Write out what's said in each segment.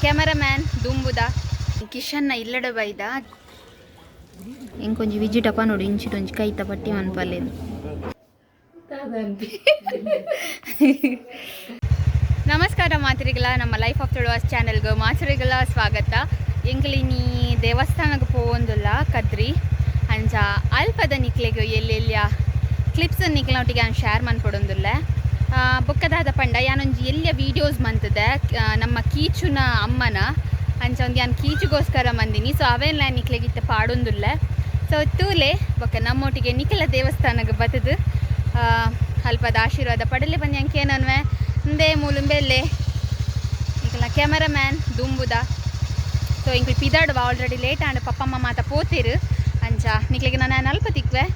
Cameraman ದುಂಬುದ ಕಿಶನ್ನ ಇಲ್ಲಡ ಬೈದ ಇಂಕೊಂಜಿ ವಿಜಿಟಪ್ಪ ನೋಡು ಇಂಚಿಡೊಂಜಿ ಕೈತ ಪಟ್ಟಿ ಮನ್ಪಲ್ಲೇನು. ನಮಸ್ಕಾರ ಮಾತ್ರಿಗಳ, ನಮ್ಮ ಲೈಫ್ ಆಫ್ ತುಳುವಾಸ್ ಚಾನೆಲ್ಗೆ ಮಾತ್ರಿಗಳ ಸ್ವಾಗತ. ಎಂಕ್ಲಿನಿ ದೇವಸ್ಥಾನಕ್ಕೆ ಪೋವೊಂದುಲ್ಲ ಕದ್ರಿ. ಅಂಚ ಅಲ್ಪದ ನಿಕ್ಲೆಗ್ ಎಲ್ಲೆಲ್ಲಿಯ ಕ್ಲಿಪ್ಸ್ ನಿಕ್ಲನೊಟ್ಟಿಗೆ ನಾನು ಶೇರ್ ಮನ್ಪೊಡೊಂದುಲ್ಲೆ. ಬೊಕ್ಕದಾದ ಪಂಡ ಯಾನೊಂಜಿ ಎಲ್ಲಿಯ ವೀಡಿಯೋಸ್ ಮಂತದೆ ನಮ್ಮ ಕೀಚುನ ಅಮ್ಮನ. ಅಂಚ ಒಂದು ಯಾನ್ ಕೀಚುಗೋಸ್ಕರ ಮಂದಿನಿ. ಸೊ ಅವೇನ್ಲ ನಿಕ್ಲೆಗ್ ಇತ್ತೆ ಪಾಡೊಂದುಲ್ಲೆ. ಸೊ ತೂಲೆ, ಬೊಕ್ಕ ನಮ್ಮೊಟ್ಟಿಗೆ ನಿಖಿಲ ದೇವಸ್ಥಾನಕ್ಕೆ ಬತ್ತದು ಅಲ್ಪದ ಆಶೀರ್ವಾದ ಪಡಲೆ ಬಂದು ಅಂಕೇನನ್ವೆ ಇಂದೇ ಮೂಲುಂಬೆಲ್ಲೆ ನಿಕಲ್ನ ಕ್ಯಾಮರಾಮ್ಯಾನ್ ದುಂಬುದ. ಸೊ ಇಂಕ್ಲು ಪಿದಾಡುವ, ಆಲ್ರೆಡಿ ಲೇಟ್ ಆಂಡ್, ಪಪ್ಪಮ್ಮ ಮಾತ ಪೋತಿರು. ಅಂಚ ನಿಕ್ಲೆಗೆ ನಾನು ಅಲ್ಪ ತಿಕ್ವೆ.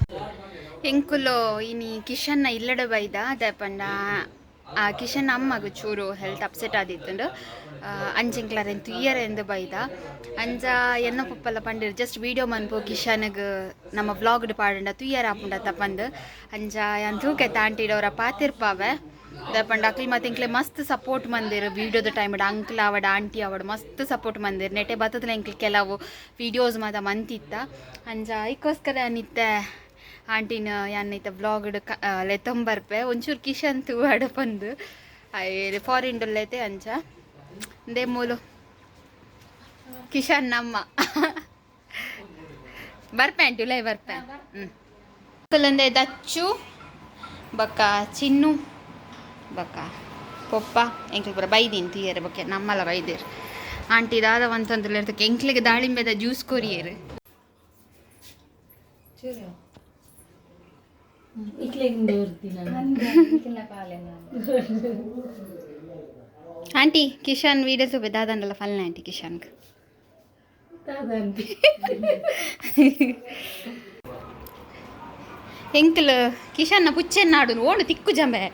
ಎಂಕುಲು ಇನಿ ಕಿಶನ್ನ ಇಲ್ಲಡ ಬೈದ. ಅದೇ ಪಂಡ ಆ ಕಿಶನ್ ಅಮ್ಮಗ್ ಚೂರು ಹೆಲ್ತ್ ಅಪ್ಸೆಟ್ ಆದಿತ್ತುಂಡು. ಅಂಚ ಎಂಕ್ಲಾರೆನ್ ತುಯ್ಯರೆಂದು ಬೈದ. ಅಂಚ ಎನ್ನ ಪಪ್ಪಲ್ಲ ಪಂಡಿರು, ಜಸ್ಟ್ ವೀಡಿಯೋ ಮನ್ಪು ಕಿಶನ್ಗ್, ನಮ್ಮ ವ್ಲಾಗ್ಡ್ ಪಾಡಂಡ ತುಯ್ಯರ ಆಪುಂಡ ತಪ್ಪಂದು. ಅಂಚ ಯಾನ್ ತೂಕೆ ತಾಂಟಿಡವರ ಪಾತಿರ್ಪಾವೆ. ಪಂಡ ಅಕ್ಲ್ ಮತ್ತೆ ಎಂಕ್ಲೆ ಮಸ್ತ್ ಸಪೋರ್ಟ್ ಮಂದಿರು. ವೀಡಿಯೋದ ಟೈಮ್ ಅಂಕ್ಲ್ ಆವಡ್ ಆಂಟಿ ಆವಡ್ ಮಸ್ತ್ ಸಪೋರ್ಟ್ ಮಂದಿರು. ನೆಟೆ ಬತ್ತದ ಎಂಕ್ಲ್ ಕೆಲವು ವೀಡಿಯೋಸ್ ಮಾತ ಮಂತಿತ್ತ. ಅಂಚ ಐಕೋಸ್ಕರ ನಿತ್ತೆ ಆಂಟಿನ ಯಾನ್ ಇತ್ತ ವ್ಲಾಗ್ಡ್ ಲೆತ್ತೊಂಬರ್ಪೆ. ಒಂಚೂರು ಕಿಶನ್ ತೂವಾಡ ಪಂದು ಫಾರಿನ್ ಡೊಲ್ಲೈತೆ. ಅಂಚ ಇಂದೇ ಮೂಲು ಕಿಶನ್ ನಮ್ಮ ಬರ್ಪೆ ಆಂಟಿ, ಉಲೈ ಬರ್ಪೆ. ಹ್ಞೂ, ದಚ್ಚು ಬೊಕ್ಕ ಚಿನ್ನು ಬೊಕ್ಕ ಪೊಪ್ಪ ಎಂಕ್ಲು ಪೂರ ಬೈದೀನಿ ತುಯ್ಯರೆ. ಬೊಕ್ಕ ನಮ್ಮಲ ಬೈದೇರು. ಆಂಟಿ ದಾದ ಒಂತಂದ್ರೆ ಎಂಕ್ಲಿಗೆ ದಾಳಿಂಬೆದ ಜ್ಯೂಸ್ ಕೊರಿಯರು. ಆಂಟಿ, ಕಿಶನ್ ವೀಡಿಯೋ ತೂಪೆ ದಾದಂಡಲ ಫಲ್ನ ಆಂಟಿ ಕಿಶನ್ಗೆ. ಎಂಕ್ಲ್ ಕಿಶನ್ನ ಪುಚ್ಚೆನ್ನಾಡು ಓಣು ತಿಕ್ಕು ಜಂಬೆ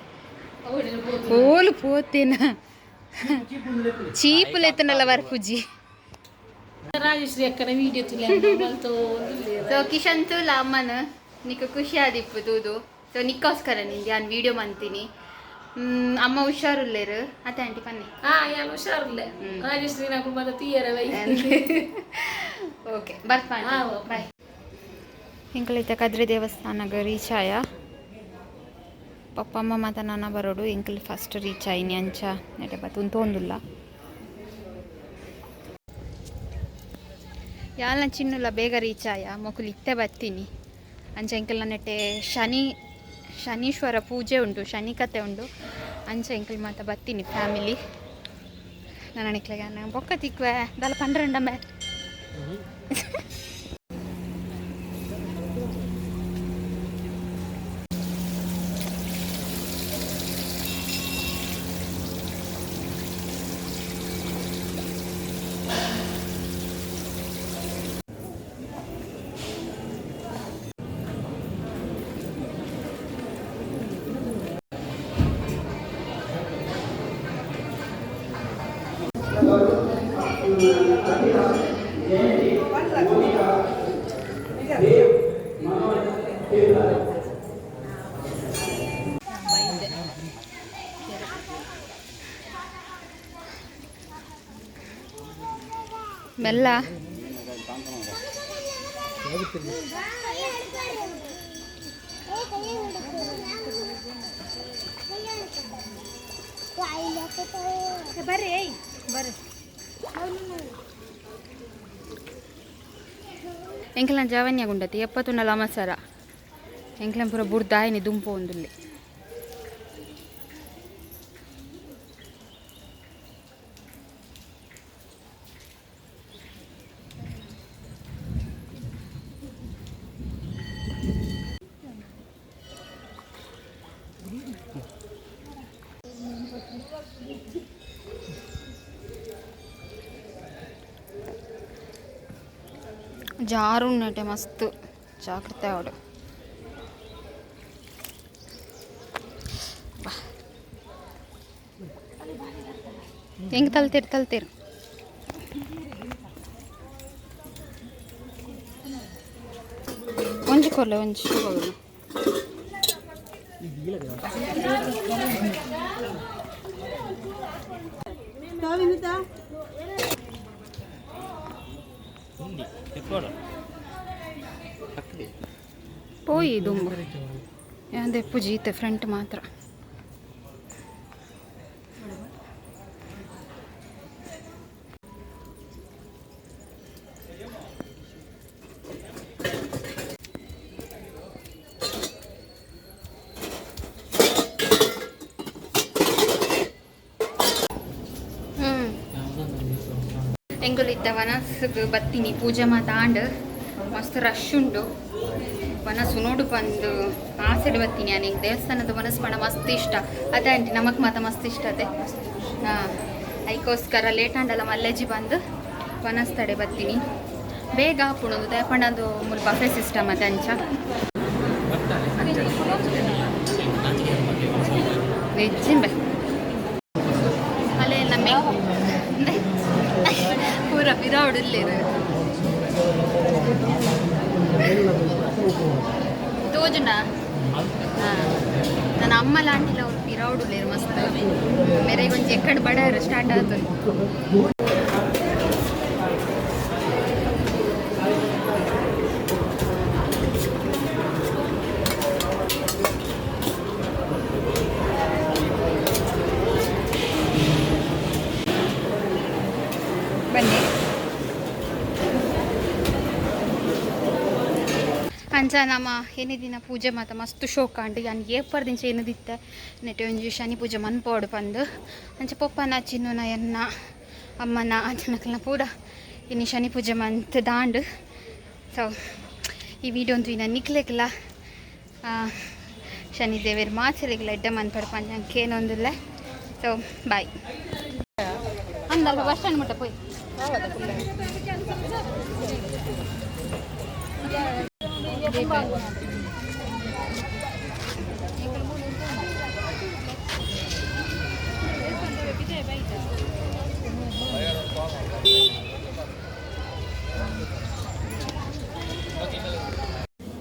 ಓಲು ಪೋತೇನ ಚೀಪುಲೆತ್ತನಲ್ಲ ಬರ್ಪುಜಿ. ರಾಜಶ್ರೀ ಅಕ್ಕನ ವಿಡಿಯೋ. ಸೊ ಕಿಶನ್ ತೂಲ ಅಮ್ಮನ, ನಿಕ್ಕ ಖುಷಿ ಆದಿಪ್ಪು ತೂದು. ಸೊ ನಿಕ್ಕೋಸ್ಕರ ನಿಂಗೆ ನಾನು ವೀಡಿಯೋ ಮಂತೀನಿ. ಅಮ್ಮ ಹುಷಾರುಲ್ಲೇರು ಅತ್ತೆ ಆಂಟಿ ಪನ್ನಿ. ಹಾ, ಯಾನ್ ಹುಷಾರಿಲ್ಲ. ರಾಜಶ್ರೀ ನಾಕು ಮತ್ತೆ ತೀಯರ. ಓಕೆ, ಬರ್ಪಾ. ಬಾಯ್. ಎಂಕಲೈತ ಕದ್ರಿ ದೇವಸ್ಥಾನಗ ರೀಚ್ ಆಯ. ಪಪ್ಪ ಅಮ್ಮ ಮಾತ ನಾನ ಬರೋಡು. ಎಂಕಲ್ ಫಸ್ಟ್ ರೀಚ್ ಆಯಿನಿ. ಅಂಚ ನೆಟೆ ಬತ್ತು ಉಂತೊಂದುಲ್ಲ. ಯಾಲ್ನ ಚಿನ್ನುಲ ಬೇಗ ರೀಚ್ ಆಯ, ಮೊಕುಲು ಇತ್ತೆ ಬತ್ತೀನಿ. ಅಂಚ ಎಂಕಲ್ನ ನೆಟ್ಟೆ ಶನೀಶ್ವರ ಪೂಜೆ ಉಂಟು, ಶನಿ ಕತೆ ಉಂಟು. ಅಂಚ ಎಂಕಲ್ ಮಾತ ಬತ್ತೀನಿ ಫ್ಯಾಮಿಲಿ. ನಾನು ನಿಕ್ಲೆಗೆ ಬೊಕ್ಕ ತಿಕ್ವೆ. ದಾಲ ಪಂಡ್ರಂಡಂಬೆ. ಮೆಲ್ಲ. ಬರ್ರಿ ಬರ್ರಿ. ಎಂಕಲ್ನ ಜವನ್ಯ ಗುಂಡತಿ ಎಪ್ಪತ್ತುಂಡಲ ಅಮಸರ. ಎಂಕ್ಲನ್ ಪೂರ ಬುಡ್ದಾಯಿನಿ ದುಂಪು ಒಂದುಲ್ಲೆ. ಜಾರುನ್ನಟೆ ಮಸ್ತ್, ಜಾಗ್ರತೆ ಅವಡು. ಹೆಂಗೆ ತಲ್ತೀರಿ ತಲ್ತೀರಿ. ಒಂಜಿ ಕೊರ್ಲೆ ಒಂಜಿ. ಪೋಯಿ ದುಂಬು ಯಾಂದೆ ಪೂಜಿ ಇತ್ತೆ ಫ್ರಂಟ್ ಮಾತ್ರ. ಎಂಕುಲು ಇತ್ತ ವನಸ್ಗ್ ಬತ್ತೀನಿ, ಪೂಜೆ ಮಾತಾಂಡ್. ಮಸ್ತ್ ರಶ್ ಉಂಡು. ವನಸು ನೋಡು ಬಂದು ಆಸೆಡ್ ಬತ್ತೀನಿ. ನಾನು ದೇವಸ್ಥಾನದ ವನಸ್ ಪಂಡ ಮಸ್ತ್ ಇಷ್ಟ ಅದೇ ಆಂಟಿ, ನಮಕ್ ಮಾತ ಮಸ್ತ್ ಇಷ್ಟ ಅದೇ. ಹಾಂ, ಐಕೋಸ್ಕರ ಲೇಟ್ ಆಂಡಲ ಮಲ್ಲೇಜಿ ಬಂದು ವನಸ್ ತಡೆ ಬತ್ತೀನಿ. ಬೇಗ ಆಪುಣು ದಯಪಂಡ ಅದು ಮುಲ್ಪ ಬಫೆ ಸಿಸ್ಟಮ್ ಅದೇ ಅಂಚ. ವೆಜ್ ಬೈ ಅಲ್ಲೇ ನಮ್ಮ ಪೂರ ಪಿರಾವುಡುಲ್ಲೇರು ತೋಜುಂಡ. ನನ್ನ ಅಮ್ಮ ಲಾಂಟಿಲ ಅವ್ರು ಪಿರಾವುಡುಲ್ಲೇರು ಮಸ್ತ್. ಮೇರೆಗೆ ಒಂಜಿ ಎಕ್ಕಡ್ ಬಡಾರು ಸ್ಟಾರ್ಟ್ ಆತು. ಬನ್ನಿ. ಅಂಚ ನಮ್ಮ ಏನೇ ದಿನ ಪೂಜೆ ಮಾತ ಮಸ್ತ್ ಶೋಕಾಂಡ್. ಯಾನ್ ಏಪರ್ ದಿಂಚ ಏನದಿತ್ತೆ ನೆಟೆ ಒಂಜಿ ಶನಿ ಪೂಜೆ ಮನ್ಪೋಡು ಪಂದು. ಅಂಚ ಪೊಪ್ಪನ, ಚಿನ್ನುನ, ಎನ್ನ ಅಮ್ಮನ, ಅಜ್ಜನಕಲ್ನ ಪೂರ ಇನಿ ಶನಿ ಪೂಜೆ ಮಂತ್ ದಾಂಡ್. ಸೊ ಈ ವಿಡಿಯೋ ಅಂತೂ ಇನ್ನ ನಿಕ್ಲೆಗ್ಲ ಶನಿ ದೇವೇರ್ ಮಾಚರೆಗ್ಲ ಎಡ್ಡೆ ಮನ್ಪಡ್ ಪಂದ್ ಅಂಕೇನೊಂದುಲ್ಲೆ. So bye. ಅಂದಲ್ಪ ಬಸ್ ಸ್ಟ್ಯಾಂಡ್ ಮುಟ್ಟ ಪೋಯ್.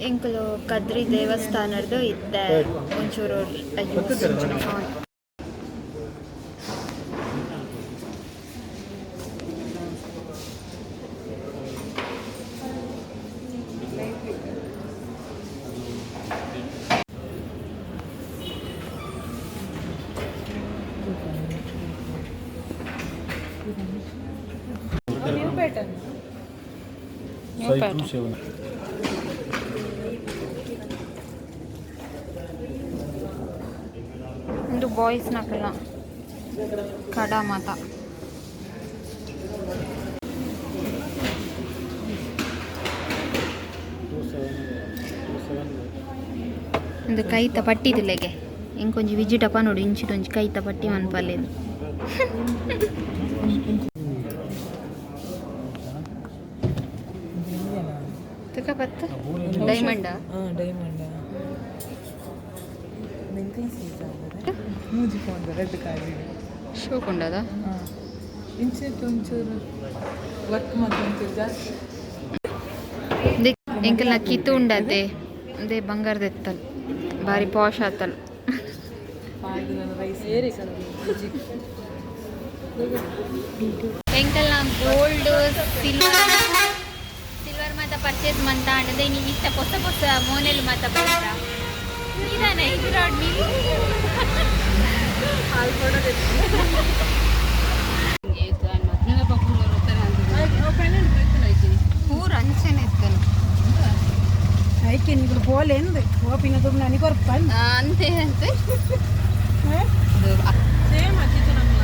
ಎಂಕುಲು ಕದ್ರಿ ದೇವಸ್ಥಾನದ ಇತ್ತೆ ಒಂಚೂರು, ಅಯ್ಯೋ. 527. ಒಂದು ಬಾಯ್ಸ್ ನಕಲ ಕಡ ಮಾತ. 27 27. ಒಂದು ಕೈತ ಪಟ್ಟಿ ತುಲೆಗೆ ಇಂಕೊಂಜಿ ವಿಜಿಟಪ್ಪ ನೋಡು. ಇಂಚಿಟೊಂಜಿ ಕೈತ ಪಟ್ಟಿ ಮನ್ಪಲ್ಲೇನು ತುಕ ಪತ್ತು ಡೈಮಂಡ. ಡೈಮಂಡ್ ಮೂಜಿ ಫೋನ್ ರೆಡ್ ಕಾಯಿ. ಶೋ ಕೊಂಡದ. ಹಾಂ, ಇಂಚೆ ಒಂಚೂರು ವರ್ಕ್ ಮಾತ್ರ ಒಂಚೂರು ಜಾಸ್ತಿ. ಎಂಕಲ್ನ ಕಿತ್ತು ಉಂಡತೆ ಅದೇ ಬಂಗಾರದ ಎತ್ತಲ್ ಬಾರಿ ಪಾಶ್ ಆತಲ್. ರೈಸ್. ಎಂಕಲ್ನ ಗೋಲ್ಡ್, ಸಿಲ್ವರ್ ಸಿಲ್ವರ್ ಮಾತ ಪರ್ಚೇಸ್ ಮಂತ ಅಂಡದೆ. ಇನಿ ಇತ್ತ ಪೊಸ ಪೊಸ ಮೋನೆಲ್ ಮಾತ ಬಂತ. ನಿಧಾನ ಇದ್ರಾಡ್ ನೀನು. ಪೂರ ಅಂಚನೆ ಇತ್ತನು. ಐಕೆ ನಿಗುಲು ಪೋಲೆಂದು ಓಪಿನ ದುಡ್ಡು ನನಗೆ ಕೊರ್ಪನ್. ಅಂತೆ ಅಂತೆ. ಸೇಮ್ ಅಕ್ಕಿತ್ತು ನಮ್ಮ.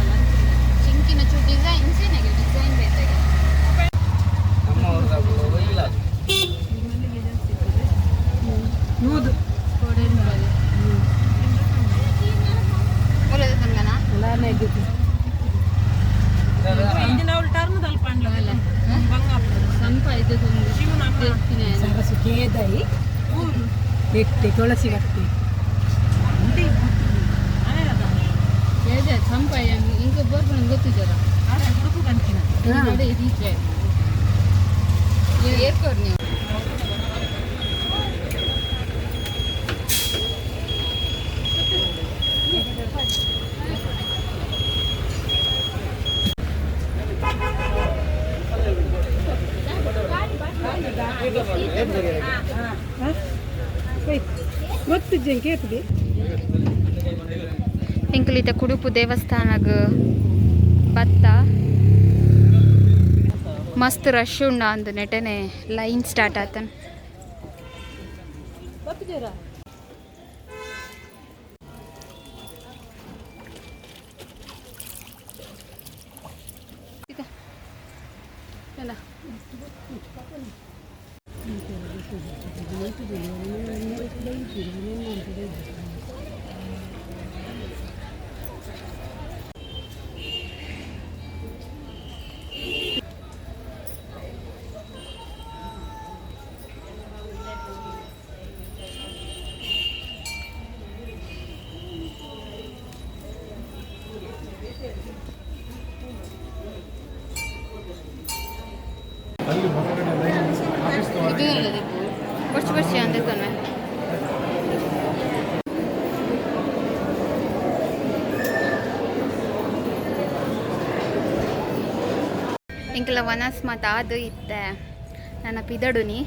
ಚಿಂಕಿನ ಚೂ ಡಿಸೈನ್ ಸೇನಾಗೆ ಡಿಸೈನ್ ಬೇಕಾಗಿ. ನೂದು. ಮೂಲದ ತನಕನ. ಇಂಜಿನ ಅವಳು ಟರ್ನ್ ತಲ್ಪಂಡ್ಲ ಬಂಗಾಪುರ ಶಿವನ. ಸರಸು ಕೇದೈ ಎಟ್ಟೆ ತುಳಸಿ ಕಟ್ಟಿ. ಉಡುಪು ಕಂಚಿನ. ಏರ್ಕೋರ್ ನೀವು. ಗೊತ್ತಿಜ್ಜೆ ಕೇಳ್ತದೆ. ಎಂಕುಲಿತ ಕುಡುಪು ದೇವಸ್ಥಾನಗ್ ಬತ್ತ. ಮಸ್ತ್ ರಶ್ ಉಂಡ ಅಂದು ನೆಟನೆ ಲೈನ್ ಸ್ಟಾರ್ಟ್ ಆತನ್. ಗೊತ್ತಿದ್ದೀರಾ? ಅಲ್ಲಿ ಹೊರಗಡೆ ಲೈನ್ ಆಫೀಸ್. ಬರ್ಚಿ ಬರ್ಚಿ ಅಂದೆ ತೊನ್ವೆ. ಎಂಕೆಲ ವನಸ್ ಮಾತ ಅದು ಇತ್ತೆ ನನ್ನ ಪಿದಡುನಿ.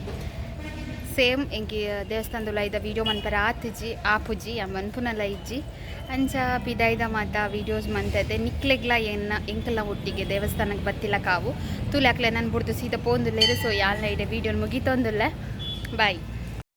ಸೇಮ್ ಎಂಕಿ ದೇವಸ್ಥಾನದಲ್ಲ ಇದ್ದ ವೀಡಿಯೋ ಮನ್ಪರ ಆತಿಜಿ ಆಪುಜಿ, ಆ ಮನ್ಪುನಲ್ಲ ಇಜ್ಜಿ. ಅಂಚ ಪಿದಾಯ್ದ ಮಾತ ವೀಡಿಯೋಸ್ ಮಂತದೆ. ನಿಕ್ಲೆಗ್ಲ ಎನ್ನ ಎಂಕಲ್ನ ಒಟ್ಟಿಗೆ ದೇವಸ್ಥಾನಕ್ಕೆ ಬತ್ತಿಲ್ಲ ಕಾವು ತೂಲೆ. ಅಕ್ಲೆ ನಾನು ಬುಡ್ದು ಸೀದಾ ಪೋಂದುಲ್ಲೇರು. ಸೊ ಯಾಲ್ನ ಇಡೆ ವೀಡಿಯೋ ಮುಗಿತೊಂದುಲ್ಲ. ಬಾಯ್.